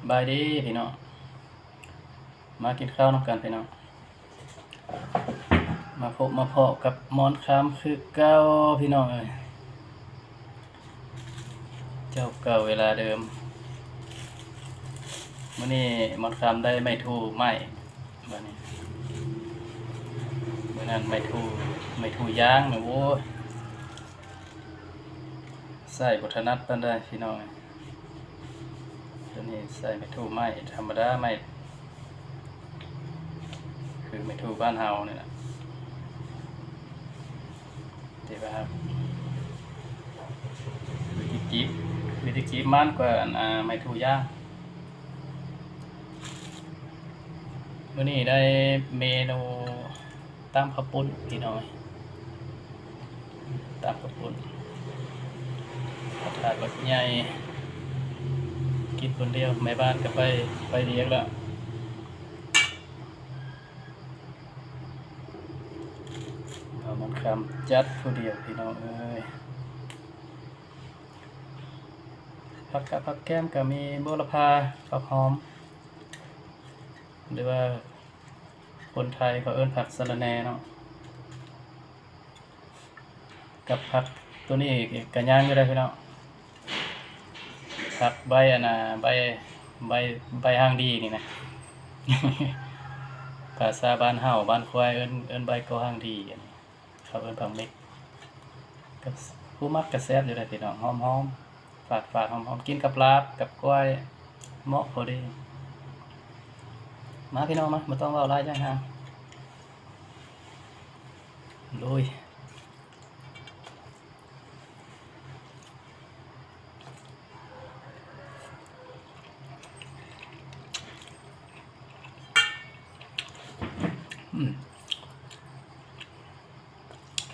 ສະບາຍດີພີ່ນ້ອງ ມາກິນເຂົ້ານຳກັນພີ່ນ້ອງ ມາພົບມາພໍ້ກັບໝອນຄຳຄືເກົ່າພີ່ນ້ອງເອີຍ ເຈົ້າເກົ່າເວລາເດີມ. ມື້ນີ້ໝອນຄຳໄດ້ໄມ້ທູ່ໄມ້ ບາດນີ້ ມື້ນັ້ນໄມ້ທູ່ ໄມ້ທູ່ຢາງນະ ໂອ້ຍ ໃຊ້ບໍ່ຖະໜັດປານໃດພີ່ນ້ອງ. ໂຕນີ້ໃຊ້ໄມ້ທູ່ໄມ້ທຳມະດາ ໄມ້ ຄືໄມ້ທູ່ບ້ານເຮົານີ້ແຫຼະ ແຕ່ວ່າວິທີກີບ ວິທີກີບມັນກວ່າອັນ ອ່າ ໄມ້ທູ່ຢາງ. ມື້ນີ້ໄດ້ເມນູ ຕຳເຂົ້າປຸ້ນພີ່ນ້ອງ ຕຳເຂົ້າປຸ້ນ ຜັດຖາດບັກໃຫຍ່ ກິນຄົນດຽວ ແມ່ບ້ານກໍໄປ ໄປວຽກແລ້ວ ບ່າວໝອນຄຳຈັດຜູ້ດຽວພີ່ນ້ອງເອີຍ. ຜັກກະຜັກແກ້ມກໍມີບົວລະພາ ຜັກຫອມ ຫຼືວ່າ ຄົນໄທເຂົາເອີ້ນຜັກສະລະແໜ່ເນາະ ກັບຜັກໂຕນີ້ກະຍ່າງຢູ່ເດ້ພີ່ນ້ອງ ຜັກໃບອັນນ່າ ໃບ ໃບ ໃບຫາງດີນີ້ນະ ພາສາບ້ານເຮົາ ບ້ານຄວາຍເອີ້ນ ເອີ້ນໃບກໍຫາງດີ ອັນນີ້ເຂົາເອີ້ນຜັກເມັກ ກໍຜູ້ມັກກະແຊບຢູ່ເດ້ພີ່ນ້ອງ ຫອມໆ ຝາດໆ ຫອມໆ ກິນກັບລາບກັບກ້ອຍ ເໝາະພໍດີ. ມາພີ່ນ້ອງມາ ບໍ່ຕ້ອງເວົ້າຫຼາຍຢ່າງຫາ ລຸຍ.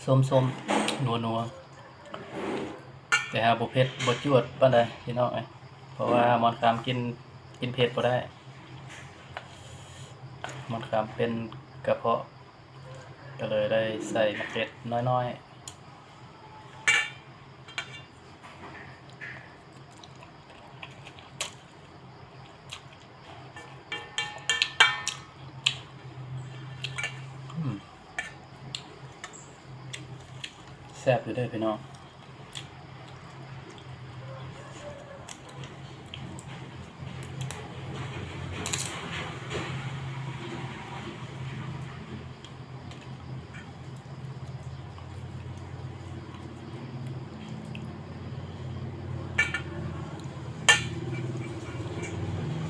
ສົ້ມໆ ນົວໆ ແຕ່ຫາກບໍ່ເຜັດບໍ່ຈວດປານໃດພີ່ນ້ອງເອີຍ ເພາະວ່າໝອນຄຳກິນ ກິນເຜັດບໍ່ໄດ້ ໝອນຄຳເປັນກະເພາະ ກໍເລີຍໄດ້ໃສ່ໝາກເຜັດນ້ອຍໆ. ອືມ ແຊບຢູ່ເດີພີ່ນ້ອງ.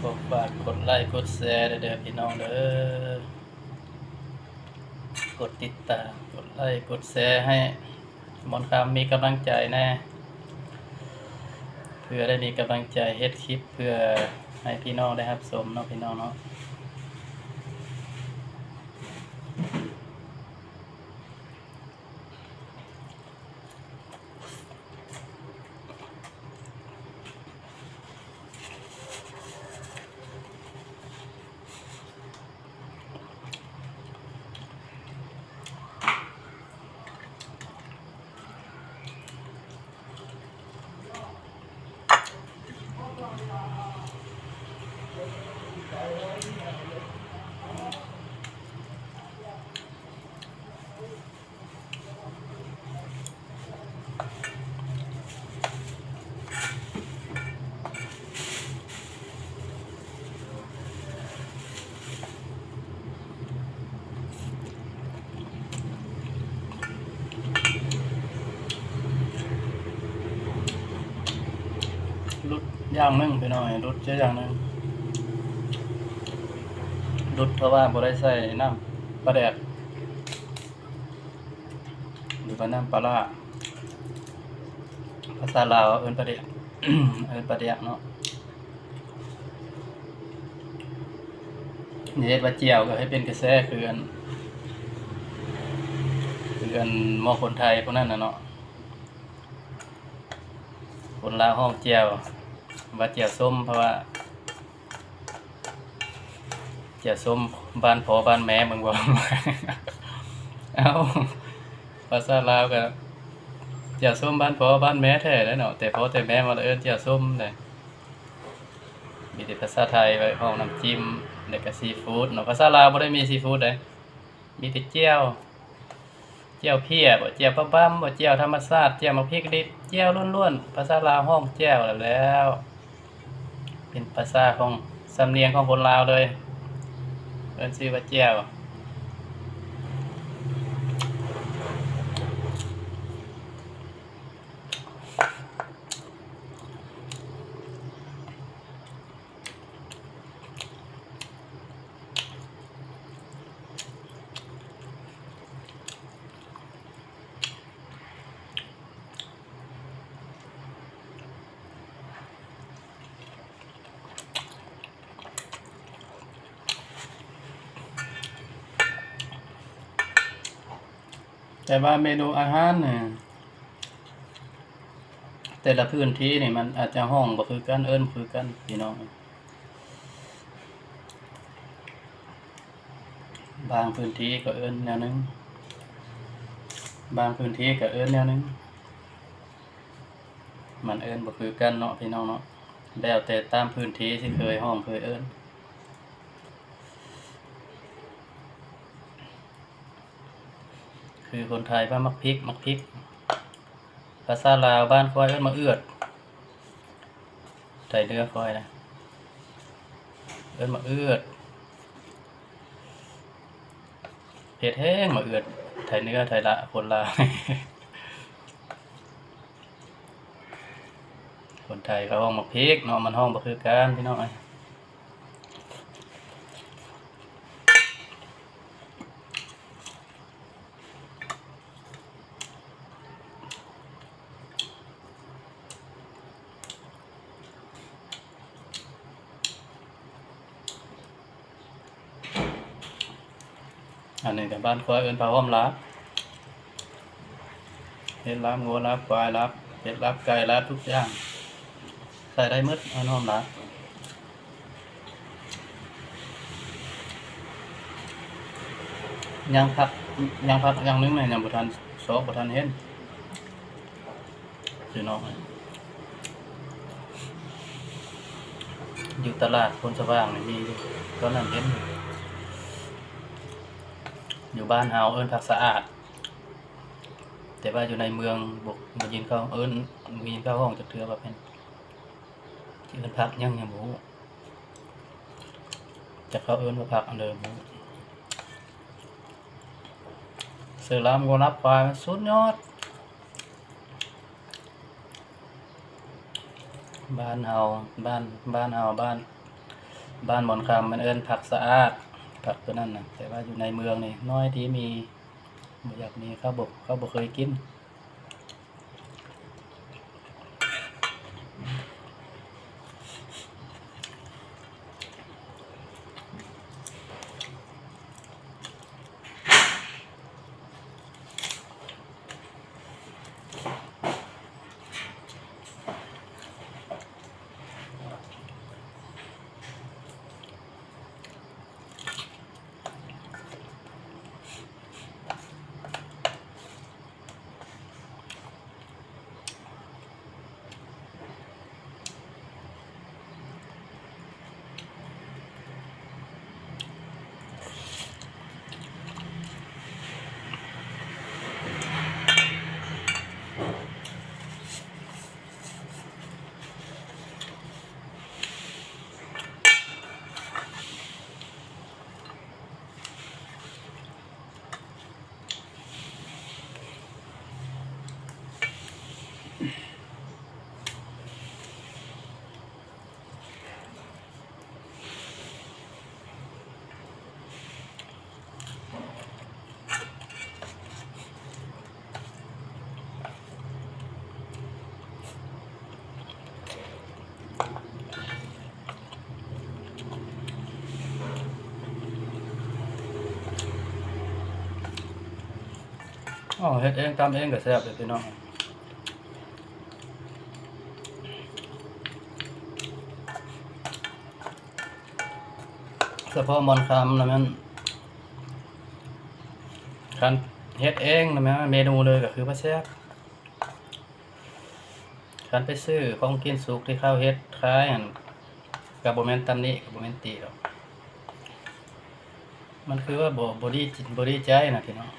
ຂໍຝາກກົດໄລ້ກົດແຊເດີພີ່ນ້ອງເດີ ກົດຕິດຕາມ ກົດໄລ້ກົດແຊໃຫ້ ໝອນຄຳມີກຳລັງໃຈແດ່ ເພື່ອໄດ້ມີກຳລັງໃຈເຮັດຄລິບ ເພື່ອໃຫ້ພີ່ນ້ອງໄດ້ຮັບຊົມເນາະ ພີ່ນ້ອງເນາະ. ຫຼຸດຢ່າງໜຶ່ງພີ່ນ້ອງ ຫຼຸດເສຍຢ່າງໜຶ່ງ ຫຼຸດເພາະວ່າບໍ່ໄດ້ໃສ່ນ້ຳປາແດກ ຫຼືວ່ານ້ຳປາຫຼ້າ ພາສາລາວເອີ້ນປາແດກ ເອີ້ນປາແດກເນາະ. ຢ່າເຮັດວ່າແຈ່ວກໍໃຫ້ເປັນກະແສຄືອັນ ຄືອັນໝໍ້ຄົນໄທພວກນັ້ນນະເນາະ ຄົນລາວຮ້ອງແຈ່ວ ວ່າແຈ່ວສົ້ມ ເພາະວ່າ ແຈ່ວສົ້ມບ້ານພໍ່ບ້ານແມ່ເບິ່ງບໍ່ ເອົ້າ ພາສາລາວກໍແຈ່ວສົ້ມບ້ານພໍ່ບ້ານແມ່ແທ້ແຫຼະເນາະ ແຕ່ພໍ່ແຕ່ແມ່ມັນເອີ້ນແຈ່ວສົ້ມເດ້. ມີແຕ່ພາສາໄທໄວ້ຮ້ອງນ້ຳຈິ້ມ ແລ້ວກະຊີຟູດເນາະ. ພາສາລາວບໍ່ໄດ້ມີຊີຟູດເດ້ ມີແຕ່ແຈ່ວ ແຈ່ວເພຍບໍ ແຈ່ວປາບຳບໍ ແຈ່ວທຳມະຊາດ ແຈ່ວໝາກພິກດິບ ແຈ່ວລ້ວນໆ. ພາສາລາວຮ້ອງແຈ່ວແລ້ວ ເປັນພາສາຂອງ ສຳນຽງຂອງຄົນລາວເລີຍ ເອີ້ນຊື່ວ່າແຈ່ວ. ແຕ່ວ່າເມນູອາຫານນີ້ ແຕ່ລະພື້ນທີ່ນີ້ມັນອາດຈະຮ້ອງບໍ່ຄືກັນ ເອີ້ນບໍ່ຄືກັນພີ່ນ້ອງ. ບາງພື້ນທີ່ກໍເອີ້ນແນວໜຶ່ງ ບາງພື້ນທີ່ກໍເອີ້ນແນວໜຶ່ງ ມັນເອີ້ນບໍ່ຄືກັນເນາະພີ່ນ້ອງເນາະ ແລ້ວແຕ່ຕາມພື້ນທີ່ຊິເຄີຍຮ້ອງເຄີຍເອີ້ນ. ຄືຄົນໄທວ່າໝາກພິກ ໝາກພິກ ພາສາລາວບ້ານຂ້ອຍເອີ້ນໝາກເອືອດ ໄທເໜືອຂ້ອຍນະ ເອີ້ນໝາກເອືອດ ເຜັດແຮງໝາກເອືອດ ໄທເໜືອ ໄທລາ ຄົນລາວ. ຄົນໄທເຂົາຮ້ອງໝາກພິກເນາະ ມັນຮ້ອງບໍ່ຄືກັນພີ່ນ້ອງເອີຍ. ອັນນີ້ກໍບ້ານຂ້ອຍເອີ້ນຜ້າຫົ່ມລາບ ເຮັດລາບງົວ ລາບຄວາຍ ລາບເປັດ ລາບໄກ່ ລາບທຸກຢ່າງ ໃສ່ໄດ້ໝົດ ເອົາໜອມລາບ. ຍັງຜັກ ຍັງຜັກຢ່າງໜຶ່ງນະ ຍັງບໍ່ທັນຊອກ ບໍ່ທັນເຫັນ ພີ່ນ້ອງ. ຢູ່ຕະຫຼາດໂພນສະຫວ່າງນີ້ມີຢູ່ ຕອນນັ້ນເຫັນ ຢູ່ບ້ານເຮົາເອີ້ນຜັກສະອາດ ແຕ່ວ່າຢູ່ໃນເມືອງບໍ່ ບໍ່ຍິນເຂົາເອີ້ນ ບໍ່ຍິນເຂົາຮ້ອງຈັກເທື່ອວ່າເປັນ ຊິເອີ້ນຜັກຫຍັງຍັງບໍ່ຮູ້ ຈັກເຂົາເອີ້ນວ່າຜັກອັນໃດບໍ່ຮູ້. ເສືອລາມງົວລາບຄວາຍມັນສຸດຍອດ. ບ້ານເຮົາ ບ້ານ ບ້ານເຮົາ ບ້ານ ບ້ານໝອນຄຳ ມັນເອີ້ນຜັກສະອາດ ຜັກຕົວນັ້ນນະ ແຕ່ວ່າຢູ່ໃນເມືອງນີ້ ນ້ອຍທີ່ມີ ບໍ່ຢາກມີ ເຂົາບໍ່ ເຂົາບໍ່ເຄີຍກິນ. ອໍ ເຮັດເອງ ຕຳເອງກໍແຊບເດ້ພີ່ນ້ອງ. ສະເພາະໝອນຄຳນະແມ່ນ ຄັນເຮັດເອງນະແມ່ນເມນູເລີຍກໍຄືວ່າແຊບ. ຄັນໄປຊື້ຂອງກິນສຸກທີ່ເຂົາເຮັດຂາຍຫັ້ນ ກໍບໍ່ແມ່ນຕຳໜິ ກໍບໍ່ແມ່ນຕິດອກ ມັນຄືວ່າບໍ່ ບໍ່ດີ ບໍ່ດີໃຈນະພີ່ນ້ອງ.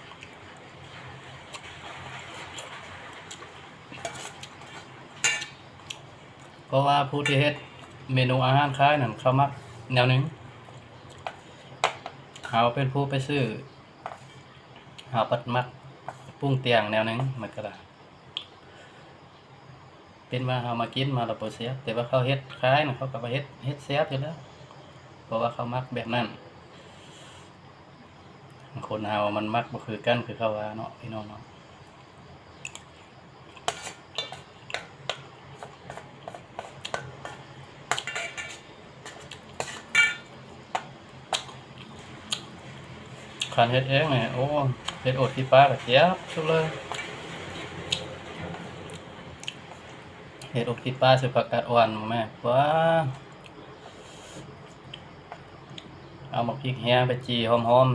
ເພາະວ່າຜູ້ທີ່ເຮັດເມນູອາຫານຂາຍນັ້ນ ເຂົາມັກແນວໜຶ່ງ, ເຮົາເປັນຜູ້ໄປຊື້ ເຮົາພັດມັກປຸງແຕ່ງແນວໜຶ່ງ ມັນກໍໄດ້ ເປັນວ່າເຮົາມາກິນມາແລ້ວບໍ່ແຊບ, ແຕ່ວ່າເຂົາເຮັດຂາຍນະ ເຂົາກໍວ່າເຮັດ ເຮັດແຊບຢູ່ແລ້ວ ເພາະວ່າເຂົາມັກແບບນັ້ນ. ຄົນເຮົາມັນມັກບໍ່ຄືກັນ ຄືເຂົາວ່າເນາະ ພີ່ນ້ອງເນາະ. ຄັນເຮັດເອງນີ້ ໂອ້ ເຮັດອົດຂີ້ປາກໍແຊບສຸດເລີຍ. ເຮັດອົດຂີ້ປາໃສ່ຜັກກາດອ່ອນ ແມ່ ວ້າ ເອົາໝາກພິກແຫ້ງໄປຈີ່ຫອມ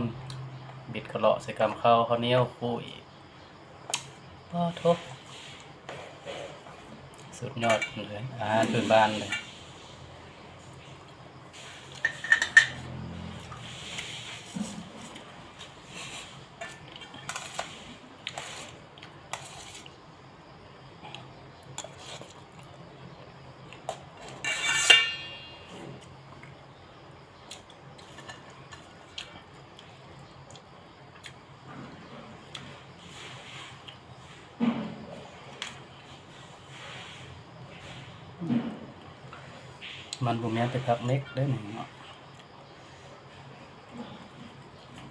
ໆ ບິດກະເລາະໃສ່ກຳເຂົ້າ ເຂົ້າໜຽວຄູ່ອີກ. ປາໂທ້ ສຸດຍອດເລີຍ ອາຫານພື້ນບ້ານເລີຍ. ມັນບໍ່ແມ່ນແຕ່ຜັກເມັກເດ້ນີ້ເນາະ,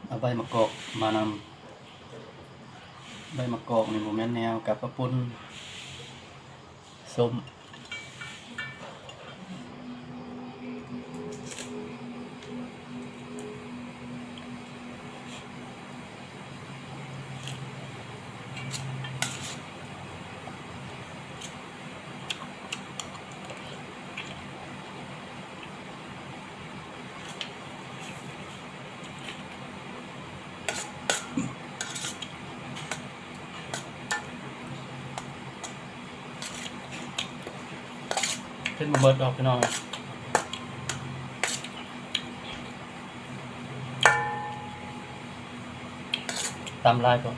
ເອົາໃບມະກອກມານຳ. ໃບມະກອກນີ້ບໍ່ແມ່ນແນວກັບເຂົ້າປຸ້ນ. ສົ້ມ. ເປັນບໍ່ເບິດດອກພີ່ນ້ອງເອີຍ, ຕຳຫຼາຍໂພດ.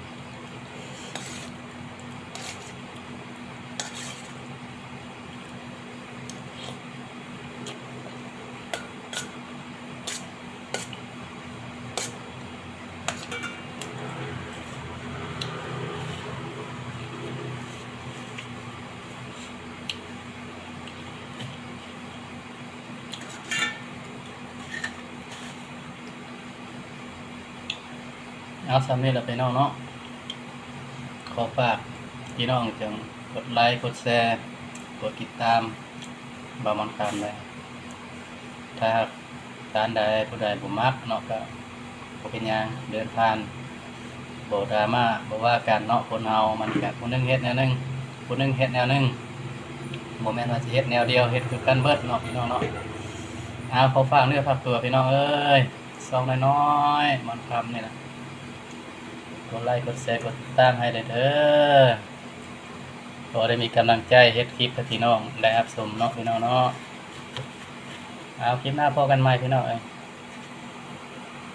ເອົາ ສ່ຳນີ້ລະພີ່ນ້ອງເນາະ, ຂໍຝາກພີ່ນ້ອງຈົ່ງກົດໄລ ກົດແຊ ກົດຕິດຕາມບ່າວມ່ອນຄຳແດ່. ຖ້າທ່ານໃດຜູ້ໃດບໍ່ມັກເນາະ ກໍບໍ່ເປັນຫຍັງ ເດີນຜ່ານ ບໍ່ດຣາມາ ບໍ່ວ່າກັນເນາະ. ຄົນເຮົາມັນກະຜູ້ໜຶ່ງເຮັດແນວໜຶ່ງ ຜູ້ໜຶ່ງເຮັດແນວໜຶ່ງ, ບໍ່ແມ່ນວ່າຊິເຮັດແນວດຽວ ເຮັດຄືກັນເບິດເນາະ ພີ່ນ້ອງເນາະ. ເອົາ ຂໍຝາກເນື້ອຝາກຕົວພີ່ນ້ອງເອີຍ, ຊ່ອງນ້ອຍໆ ມ່ອນຄຳນີ້ລະ, ກົດໄລ ກົດແຊ ກົດຕິດຕາມໃຫ້ແດ່ເດີ, ພໍໄດ້ມີກຳລັງໃຈເຮັດຄລິບໃຫ້ພີ່ນ້ອງໄດ້ຮັບຊົມເນາະ ພີ່ນ້ອງເນາະ. ເອົາ ຄລິບໜ້າພໍ້ກັນໃໝ່ ພີ່ນ້ອງເອີຍ.